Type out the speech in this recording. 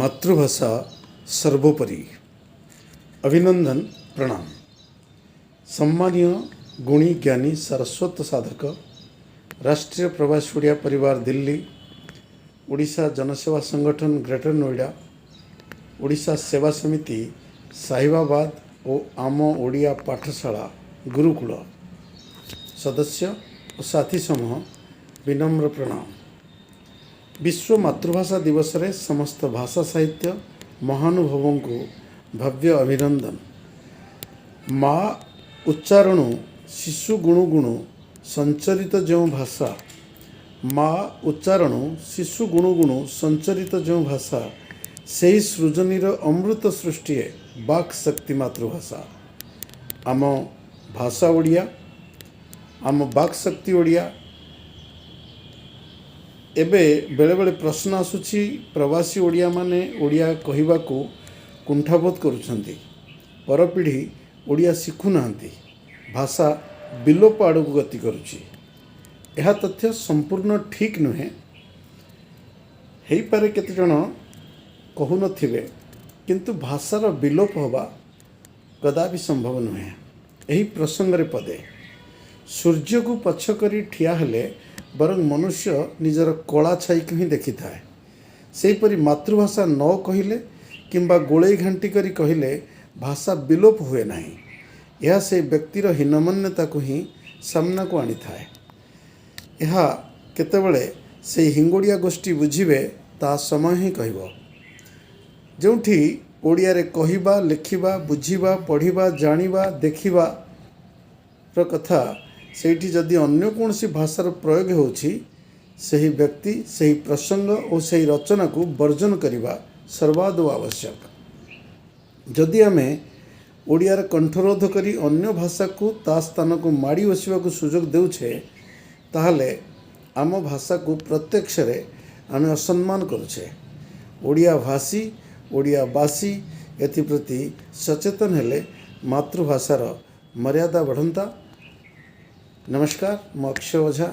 ମାତୃଭାଷା ସର୍ବୋପରି। ଅଭିନନ୍ଦନ, ପ୍ରଣାମ। ସମ୍ମାନୀୟ ଗୁଣୀ ଜ୍ଞାନୀ ସାରସ୍ୱତ ସାଧକ, ରାଷ୍ଟ୍ରୀୟ ପ୍ରବାସୀ ଓଡ଼ିଆ ପରିବାର ଦିଲ୍ଲୀ, ଓଡ଼ିଶା ଜନସେବା ସଂଗଠନ ଗ୍ରେଟର ନୋଇଡା, ଓଡ଼ିଶା ସେବା ସମିତି ସାହିବାବାଦ ଓ ଆମ ଓଡ଼ିଆ ପାଠଶାଳା ଗୁରୁକୁଳ ସଦସ୍ୟ ଓ ସାଥୀ ସମୂହ, ବିନମ୍ର ପ୍ରଣାମ। ବିଶ୍ୱ ମାତୃଭାଷା ଦିବସରେ ସମସ୍ତ ଭାଷା ସାହିତ୍ୟ ମହାନୁଭବଙ୍କୁ ଭବ୍ୟ ଅଭିନନ୍ଦନ। ମା ଉଚ୍ଚାରଣୁ ଶିଶୁ ଗୁଣୁ ଗୁଣୁ ସଞ୍ଚରିତ ଯେଉଁ ଭାଷା, ମା ଉଚ୍ଚାରଣୁ ଶିଶୁ ଗୁଣୁ ଗୁଣୁ ସଞ୍ଚରିତ ଯେଉଁ ଭାଷା, ସେହି ସୃଜନୀର ଅମୃତ ସୃଷ୍ଟିଏ ବାକ୍ ଶକ୍ତି ମାତୃଭାଷା। ଆମ ଭାଷା ଓଡ଼ିଆ, ଆମ ବାକ୍ ଶକ୍ତି ଓଡ଼ିଆ। ଏବେ ବେଳେବେଳେ ପ୍ରଶ୍ନ ଆସୁଛି, ପ୍ରବାସୀ ଓଡ଼ିଆମାନେ ଓଡ଼ିଆ କହିବାକୁ କୁଣ୍ଠାବୋଧ କରୁଛନ୍ତି, ପରପିଢ଼ି ଓଡ଼ିଆ ଶିଖୁନାହାନ୍ତି, ଭାଷା ବିଲୋପ ଆଡ଼କୁ ଗତି କରୁଛି। ଏହା ତଥ୍ୟ ସମ୍ପୂର୍ଣ୍ଣ ଠିକ୍ ନୁହେଁ। ହେଇପାରେ କେତେଜଣ କହୁନଥିବେ, କିନ୍ତୁ ଭାଷାର ବିଲୋପ ହେବା କଦାପି ସମ୍ଭବ ନୁହେଁ। ଏହି ପ୍ରସଙ୍ଗରେ ପଦେ। ସୂର୍ଯ୍ୟକୁ ପଛ କରି ଠିଆ ହେଲେ ବରଂ ମନୁଷ୍ୟ ନିଜର କଳା ଛାଇକୁ ହିଁ ଦେଖିଥାଏ। ସେହିପରି ମାତୃଭାଷା ନ କହିଲେ କିମ୍ବା ଗୋଳେଇ ଘାଣ୍ଟି କରି କହିଲେ ଭାଷା ବିଲୋପ ହୁଏ ନାହିଁ। ଏହା ସେହି ବ୍ୟକ୍ତିର ହୀନମନ୍ୟତାକୁ ହିଁ ସାମ୍ନାକୁ ଆଣିଥାଏ। ଏହା କେତେବେଳେ ସେଇ ହିଙ୍ଗୋଡ଼ିଆ ଗୋଷ୍ଠୀ ବୁଝିବେ, ତାହା ସମୟ ହିଁ କହିବ। ଯେଉଁଠି ଓଡ଼ିଆରେ କହିବା, ଲେଖିବା, ବୁଝିବା, ପଢ଼ିବା, ଜାଣିବା, ଦେଖିବାର କଥା, ସେଇଠି ଯଦି ଅନ୍ୟ କୌଣସି ଭାଷାର ପ୍ରୟୋଗ ହେଉଛି, ସେହି ବ୍ୟକ୍ତି, ସେହି ପ୍ରସଙ୍ଗ ଓ ସେହି ରଚନାକୁ ବର୍ଜନ କରିବା ସର୍ବାଦୌ ଆବଶ୍ୟକ। ଯଦି ଆମେ ଓଡ଼ିଆର କଣ୍ଠରୋଧ କରି ଅନ୍ୟ ଭାଷାକୁ ତା ସ୍ଥାନକୁ ମାଡ଼ି ବସିବାକୁ ସୁଯୋଗ ଦେଉଛେ, ତାହେଲେ ଆମ ଭାଷାକୁ ପ୍ରତ୍ୟକ୍ଷରେ ଆମେ ଅସମ୍ମାନ କରୁଛେ। ଓଡ଼ିଆ ଭାଷୀ, ଓଡ଼ିଆବାସୀ ଏଥିପ୍ରତି ସଚେତନ ହେଲେ ମାତୃଭାଷାର ମର୍ଯ୍ୟାଦା ବଢ଼ନ୍ତା। ନମସ୍କାର, ମୁଁ ଅକ୍ଷୟ ଓଝା।